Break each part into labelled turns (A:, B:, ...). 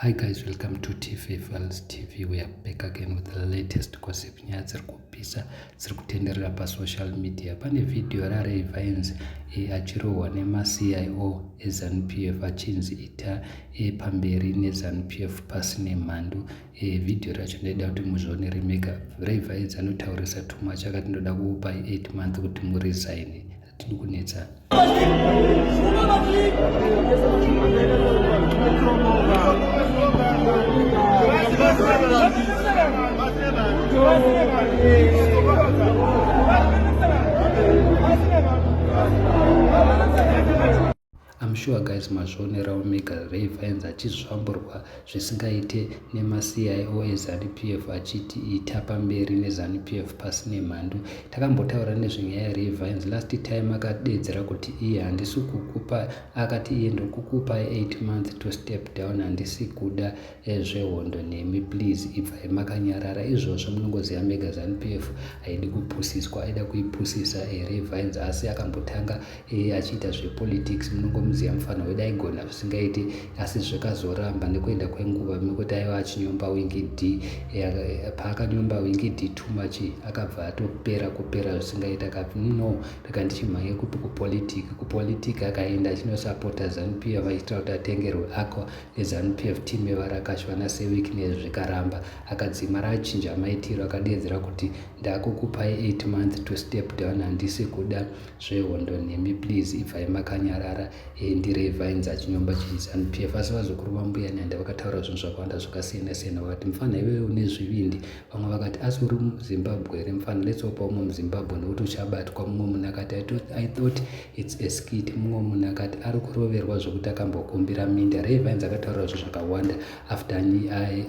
A: Hi guys, welcome to TV Files TV. We are back again with the latest gossip. Nyaya dziri kupisa dziri kutenderera pasocial media. Pane vhidhiyo raRay Vines achirohwa nemaCIO eZanu-PF achinzi ita pamberi neZanu-PF pasi nemhandu. Vhidhiyo racho ndaida kuti muzvionere mega. Ray Vines anotaurisa too much, akati ndoda kukupai 8 months kuti muresign, hatidi kunetsana. I'm sure guys mazvionerawo mega Ray Vines achizvamburwa zvisingaite nemaCIO eZanu-PF achiti ita pamberi neZanu-PF pasi nemhandu. Takambotaura nezvenyaya yaRay Vines last time, akadeedzera kuti iye handisi kukupa, akati iye ndokukupai 8 months to step down, handisi kuda zvehondo nemi, please ibvai makanyarara. Izvozvo munongoziva mega Zanu-PF haidi kupusiswa, aida kuipusisa Ray Vines, asi akambotanga achiita zvepolitics. Munongomuziva mufana wedu, aigona zvisingaiti, asi zvikazoramba nekuenda kwenguva nekuti aiva achinyomba Winky D. Paakanyomba Winky D too much, akabva atopera kupera zvisingaiti. Akati no, rega ndichimhanye kupi? Kupolitiki. Kupolitiki akaenda achinosapota ZANU-PF, achiitira kuti atengerwe Aqua neZANU-PF team yevarakashi vana Sewik, nezvikaramba. Akadzimara achinja maitiro, akadeedzera kuti ndakukupai 8 months to step down, handisi kuda zvehondo nemi, please ibvai makanyarara. NdiRay Vines achinyomba chiZANU-PF, asi vazukuru vambuya Nehanda vakataura zvinhu zvakawanda zvakasiyana siyana. Vakati mufana iwewe une zvivindi. Vamwe vakati asi uri muZimbabwe here mufana? Let's hope umwe muZimbabwe nekuti uchabatwa. Mumwe munhu akati I thought it's a skit. Mumwe munhu akati ari kuroverwa zvokuti akambokumbira minda. Ray Vines akataura zvinhu zvakawanda after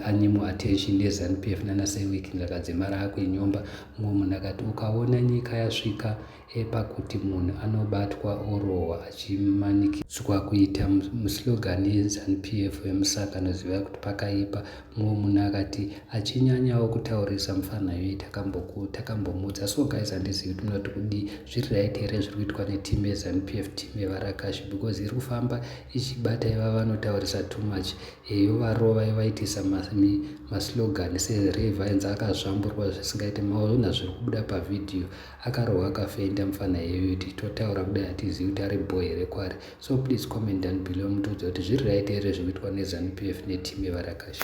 A: anyimwa attention neZANU-PF nanaSewik, akadzimara akuinyomba. Mumwe munhu akati ukaona nyika yasvika pakuti munhu anobatwa orohwa achimanikidzwa kuita muslogan yeZANU-PF yemusangano, zivai kuti pakaipa. Mumwe munhu akati achinyanyawo kutaurisa mufana iyoyi, takambomudza. So guys, handizivi kuti munoti kudii. Zviri right here zviri kuitwa neteam yeZANU-PF, team yevarakashi? Because iri kufamba ichibata iva vanotaurisa too much, yovarova, yovaitisa maslogan seRay Vines akazvamburwa zvisingaiti. Maona zviri kubuda pavhidhiyo, akarohwa akafenda mufana iyoyo. Tichitotaura kudai hatizivi kuti ari boy here kwari. So please comment down below mutiudza kuti zviri right here zviri kuitwa neZANU-PF neteam yevarakashi.